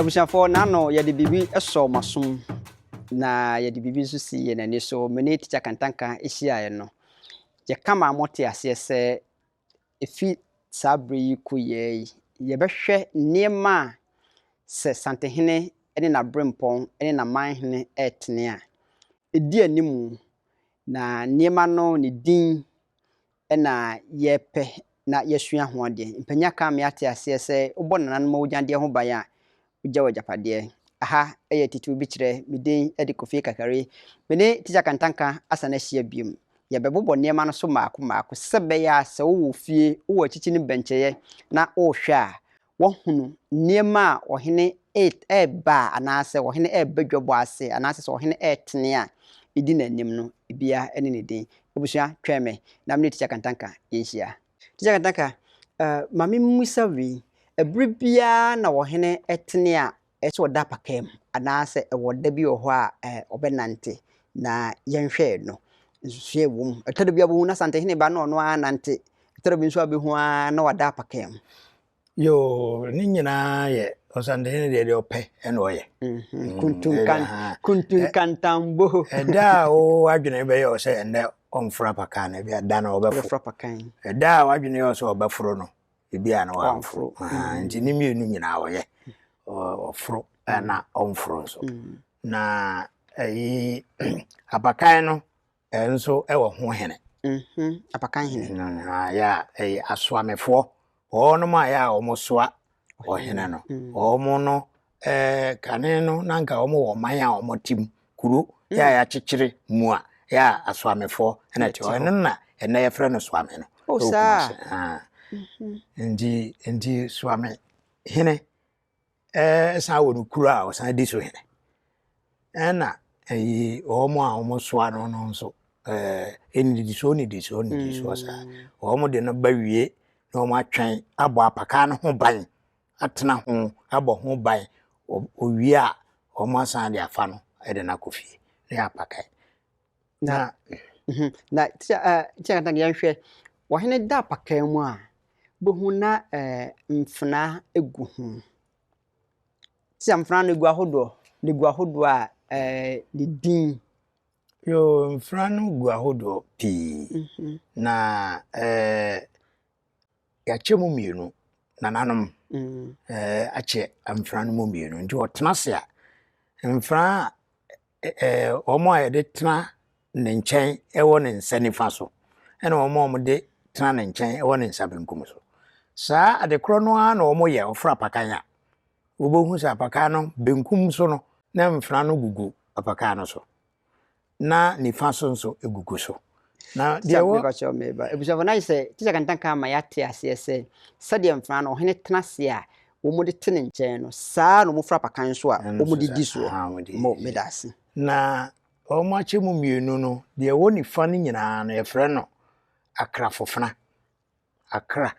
Abusuafoɔ, n'ano yɛde biribi sɔɔ m'asom na yɛde biribi nso si yɛn ani so. Me ne Tikya Kantanka hyiaeɛ no, yɛka maa mote aseɛ sɛ ɛfi saa berɛ yi kɔ yei yi, yɛbɛhwɛ nneɛma a sɛ Santehene ne n'aberempɔn ne n'amanhene retene a, ɛdi anim, na nneɛma no ne din na yɛpɛ na yɛasua ho adeɛ. Mpanin aka ama yɛate aseɛ sɛ wobɔ nananom awugyadeɛ ho ban a, wogya w'agyapadeɛ. Aha yɛ Titiriw Bi Kyerɛ. Me din de Kofi Kakari. Me ne Tikya Kantanka asan ahyia biom. Yɛbɛbobɔ nneɛma no so mmaako mmaako sɛ ɛbɛyɛ a sɛ wowɔ fie, wowɔ akyikyi ne bɛnkyɛeɛ na worehwɛ a, woahunu nneɛma a ɔhene reba anaasɛ ɔhene reba dwabɔ ase anaasɛ sɛ ɔhene retene a ɛdi n'anim no, ebiara ne ne din. Abusua, twɛn me na me ne Tikya Kantanka yɛnhyia. Tikya Kantanka, uh, ma memmisa wei. Ɛberɛ biara na ɔhene tene a, ɛsɛ sɛ ɔda apakaa mu anaasɛ ɛwɔ da bi wɔ hɔ a eh, ɔbɛnante na yɛnhwɛɛ no. Nsusuɛ wɔ mu. Ɛtɔ da bi a wobɛhu na Asantehene ba na ɔno ara nante. Ɛtɔ da bi nso a wobɛhu ara na wada apakaa mu. Yoo, ne nyinaa yɛ Ɔsantehene deɛ deɛ ɔpɛ ɛna ɔyɛ. Kuntunkantambo. Ɛda a wo adwene bɛyɛ ɔ sɛ ɛnɛ ɔmforo apakan no, ebi a da no ɔbɛforo. Ɛda a w'adwene yɛ ɔ sɛ ɔbɛforo no, ebi a na wamforo. Nti ne mmienu nyinaa ɔyɛ. Ɔforo ɛna ɔmforo nso. Na ɛyi apakan no nso wɔ ho hene. Mhm, apakan hene. Yɛ a ɛyɛ asoamefoɔ. Wɔnom a yɛ a wɔsoa ɔhene no. Mm. Wɔn no ɛɛ kane no na nka wɔn wɔ ɔman a wɔte mu kuro yɛ a mm. yɛakyekyere mu a yɛ a asoamefoɔ ɛna te hɔ. Ɛno na ɛnɛ yɛfrɛ no soame no. Oh, saa. Mhm. Nti nti soame hene ɛsan wɔ no kuro a ɔsan di so hene ɛna ɛyi wɔn a wɔn soa no no nso ɛɛ nnidisoɔ nnidisoɔ nnidisoɔ saa mm. wɔn de no ba wie na wɔn atwɛn abɔ apakaa no ho ban atena ho abɔ ho ban owie a wɔn asan de afa no ɛde no akɔ fie na yɛ apakaa. Na mhm, na tia ɛɛ tia kata yɛnhwɛ ɔhene da apakaa mu a bohu na ɛɛ mfena egu ho. Tia mfena no egu ahodoɔ na egu ahodoɔ a ɛɛ ne din. Yoo mfena no gu ahodoɔ pii mhm. na ɛɛ yɛakyɛ mu mmienu nananom mm. ɛɛ akyɛ mfena no mu mmienu nti ɔtena ase a mfena wɔn a yɛde tena ne nkyɛn wɔ ne nsa nifa so, ɛna wɔn a wɔde tena ne nkyɛn wɔ ne nsa benkum so. Saa ade korɔ no ara na wɔyɛ wɔforo apakan a, wobɛhu sɛ apakan no benkum so no, na mfena no gugu apakan no so, na nifa so nso gugu so. Na deɛ wɔ. Mepakyɛw meba. Abusuafo na ayɛ sɛ Teacher Kantanka ama yɛate aseɛ sɛ sɛdeɛ mfena no ɔhene tena ase a wɔde te ne nkyɛn no, saa ara na wɔfura apakan nso a wɔde di soɔ. Mo, meda ase. Na wɔakyɛ mu mmienu no, deɛ ɛwɔ nifa no nyinaa no, yɛfrɛ no akrafofena. Akra.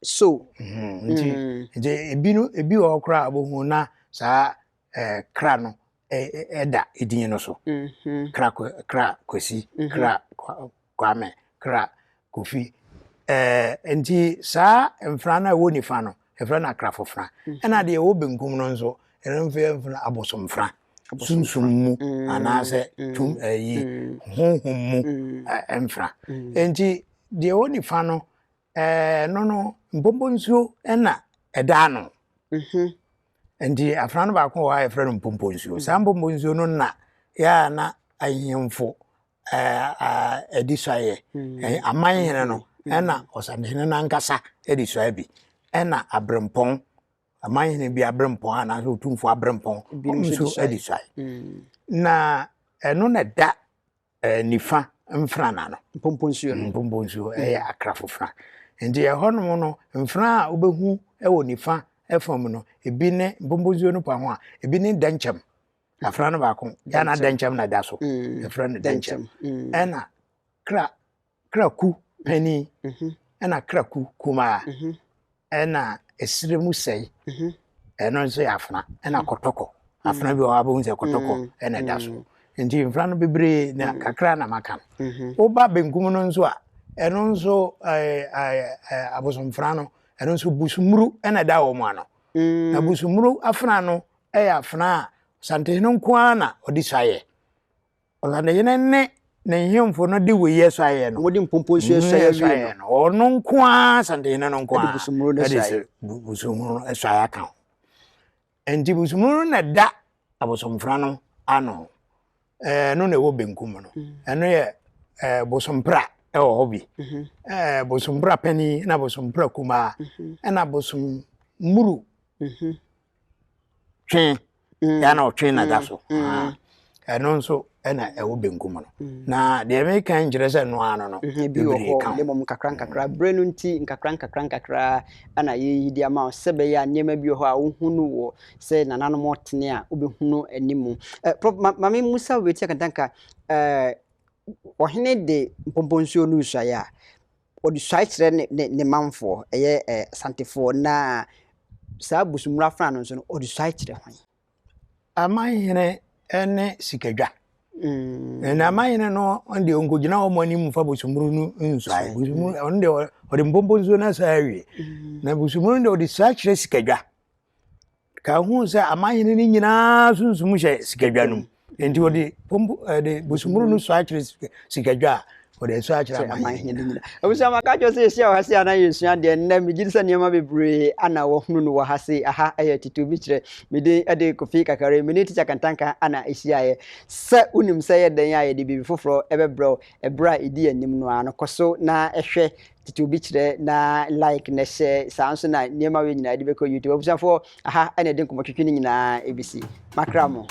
So. Mm-hmm. Nti, mm. nti ebi no, ebi wɔ hɔ koraa a wɔhu na saa eh, kra no ɛda edin no so. Mm-hmm. Kra, kra Kwesi, mm-hmm. Kra Kwame, Kra, Kofi. Ɛɛ nti saa mfra no a ɛwɔ nifa no, yɛfrɛ no akrafofra. Mm. Ɛna deɛ ɛwɔ benkum no nso, ɛno nso yɛfrɛ no abosomfra. Sunsum mu mm. anaasɛ mm. tum ɛyi honhom mu mfra. Nti deɛ ɛwɔ nifa no, ɛno no mpomponsuo ɛna ɛda ano. Mm-hmm. Nti afra no baako wɔ hɔ a yɛfrɛ no mpomponsuo. Saa mpomponsuo no na yɛ a na ahemfo ɛde suaeɛ hmm. aman hene no hmm. ɛna ɔsantehene no ankasa ɛde suaeɛ bi ɛna aberempɔn aman hene bi aberempɔn anaasɛ otumfoɔ aberempɔn nso ɛde suaeɛ hmm. na ɛno na ɛda nifa mfrana no mpomponsuo no mpomponsuo ɛyɛ akrafofra nti ɛhɔnom no mfra a wobɛhu ɛwɔ nifa fam no ebi ne mpomponsuo no pa ho a ebi ne dɛnkyɛm Afra no baako yɛ na dɛnkyɛm na ɛda so mm. yɛfrɛ no dɛnkyɛm mm. ɛna kra kraku panin mm-hmm. ɛna kraku kumaa mm-hmm. ɛna esire mu sɛe mm-hmm. ɛno nso yɛ afena ɛna kɔtɔkɔ afena bi wɔ hɔ abɛhu sɛ kɔtɔkɔ ɛna ɛda so nti mfra no bebree na kakra na maka no woba benkum no nso a ɛno nso ɛɛ ɛɛ abosomfra no ɛno nso busumuru ɛna ɛda wɔn ano na busumuru afena no. yɛ afena a Ɔsantehene nko ara na ɔde suaeɛ. Ɔsantehene ne ne nhemfo no de wei suaeɛ no. Wɔde mpompo nsuo suaeɛ no. Ɔno nko ara Asantehene no nko ara. Ɛde busumuru no suaeɛ. Ɛde busumuru no suaeɛ aka ho. Nti busumuru no na ɛda abosomfra no ano. Ɛno na ɛwɔ benkum no. Mm. Ɛno yɛ bosompra ɛwɔ hɔ bi. Mhm. Bosompra panin na bosompra kumaa mhm. ɛna bosommuru. Mhm. Twe mm. ya na ɔtwe na da so. Mm. Ah. Ɛno nso ɛna ɛwɔ benkum no. Mm. Na deɛ meka nkyerɛ sɛ no ano no. Mhm, ebi wɔ hɔ ne mmom nkakra nkakra berɛ no nti nkakra nkakra nkakra ɛna yɛyi de ama wo sɛ bɛyɛ a nneɛma bi wɔ hɔ a wohunu wɔ sɛ nananom ɔtene a wobɛhunu anim. Eh, Prof, ma, ma memmusa wei tia kantanka eh, ɔhene de mpɔmpɔnsuo no resuaeɛ a Ɔde suae kyerɛ ne ne ne manfoɔ, ɛyɛ ɛ Asantefoɔ, na saa Busummura afena no nso no, ɔde suae kyerɛ hwan? Amanhene ne Sikadwa. Mm. Na amanhene no deɛ ɔnkɔgyina wɔn anim mfa Busummuru no nsuae. Busummuru ɔno deɛ ɔde mpompo nsuo no asa awie. Mm. Na Busummuru no deɛ ɔde suae kyerɛ Sikadwa. Ka hu sɛ amanhene no nyinaa sunsum hyɛ sikadwa no mu. Nti wɔde pompo ɛde bosomuru no sua kyerɛ sikadwa a wɔde sua kyerɛ amanhene no nyinaa. Abusua maka kyerɛ sɛ yɛhyia wɔ ha se ana yɛsua deɛ nnɛ megye di sɛ nneɛma bebree ana wɔhunu no wɔ ha se aha ɛyɛ tete obi kyerɛ me din ɛde Kofi Kakare me ne Tikya Kantanka ana ɛhyiaeɛ sɛ wonim sɛ yɛ dɛn a yɛde biribi foforɔ ɛbɛbrɛ wo ɛberɛ a ɛdi anim no ara no kɔ so na ɛhwɛ Tete obi kyerɛ na like na hyɛ saa nso na nneɛma wei nyinaa yɛde bɛkɔ YouTube. Abusuafoɔ, aha ɛna yɛde nkɔmmɔtwetwe no nyinaa ɛbɛsi. Makra mo.